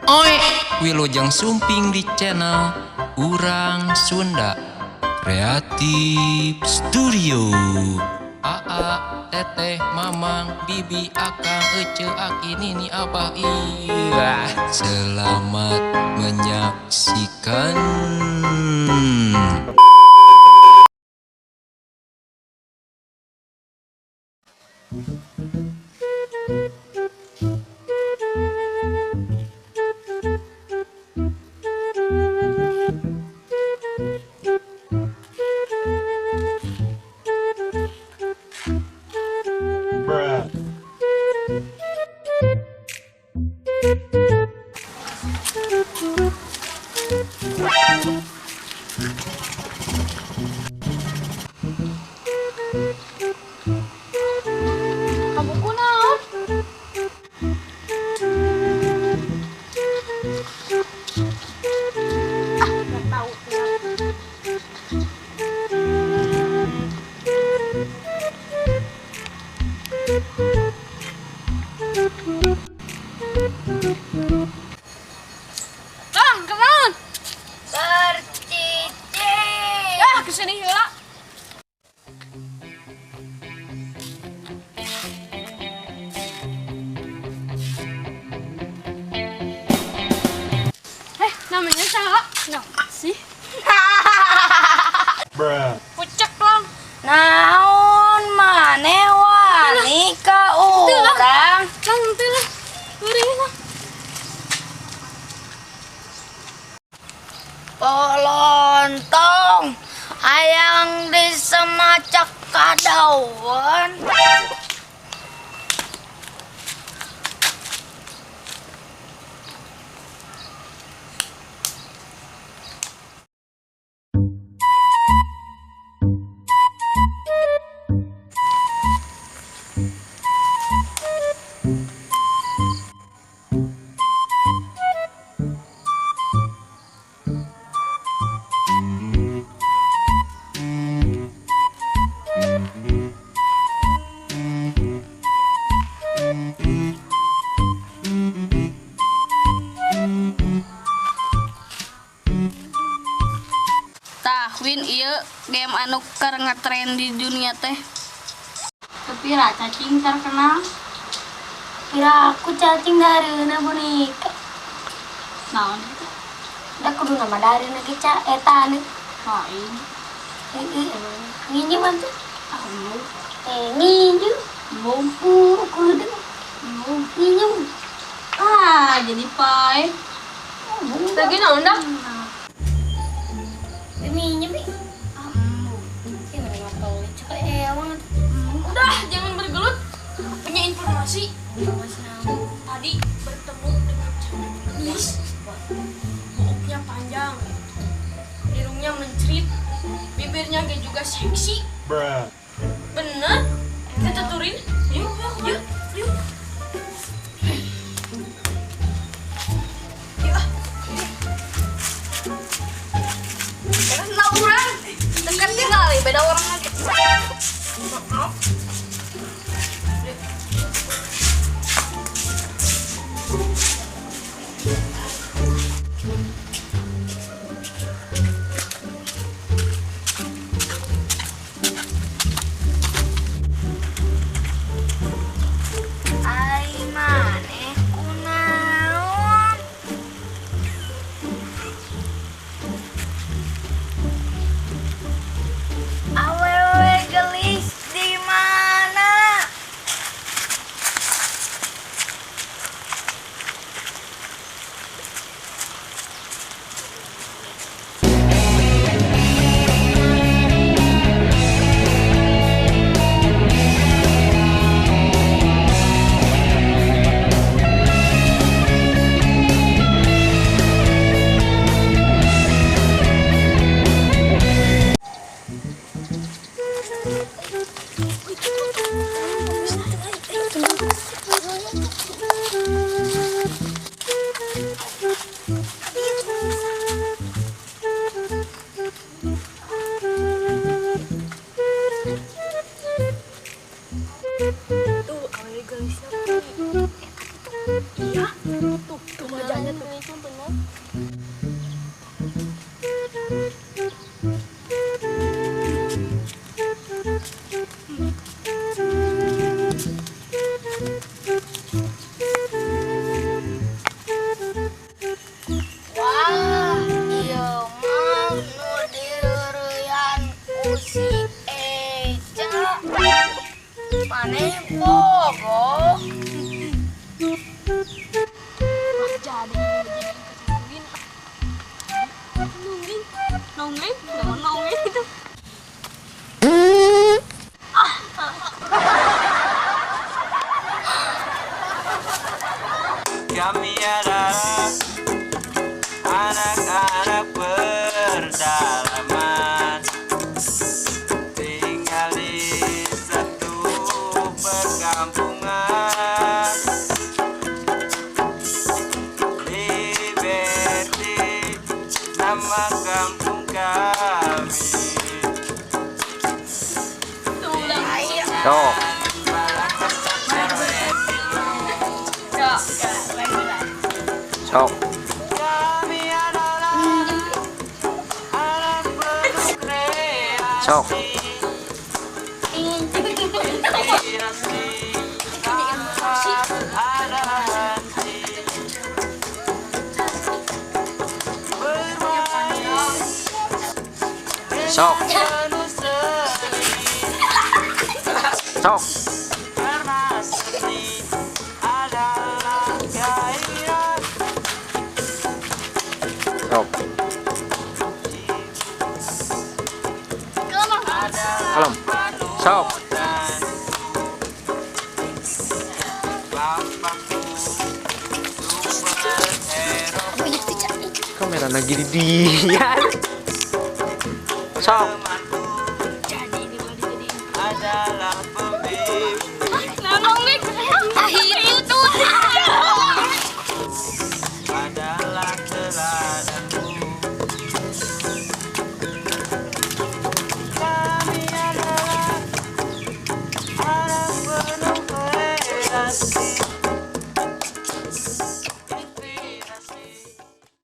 Oi, Wilujeng Sumping di channel Urang Sunda Kreatif Studio. Aa, Teteh, Mamang, Bibi, Akang, Ece, Aki, Nini, Abah, Iya. Selamat menyaksikan. Bruh. Kamu kunaon? Ah, nggak tahu. Bang, kenaon? Bercicing. Ah, kesini heula. Eh, namanya saha? Nah, sih. Bruh. Pucek lang. Naon maneh wani ka urang? Lang, nanti lah. Beri lah. Polontong hayang disemacak kadawan. Tah, Win, ieu game anu keur ngetren di dunia teh. Tapi lah cacing terkenal. Kira aku cacing dareuna boneka. Naon eta? Da kudu nama dareuna ge ca eta anu. Lain. Heeh emang. Nginjem atuh. Anu, Eh nginjem. embung, Kudu embung. nginjem. Ah, jadi pae. Lagi naon dah? Minjem ih. Embung. Ih mana ngapel cek ewang atuh. Udah, jangan bergelut. Punya informasi. Informasi naon? Tadi bertemu dengan cewek gelis. Buuknya panjang. Hidungnya mencrit. Bibirnya ge juga seksi. Bruh. Bener? Kita tuturin. Yuk, yuk, yuk. Yuk, ah. Karena urang dekat tinggal beda orang lagi. Maaf. Ai maneh kunaon? Awewe gelis di mana? Adalah anak-anak pedalaman, tinggal di satu perkampungan. Liberty nama kampung kami. Sok. Sok. Kami adalah anak penuh kreasi. Sok. Inspirasi tanpa ada henti. Bermain Sok. penuh seni. Sok. Karena seni adalah gairah. Sok. Kalem. Sok. Bapakku superhero. Kamera lagi di dia. Sok.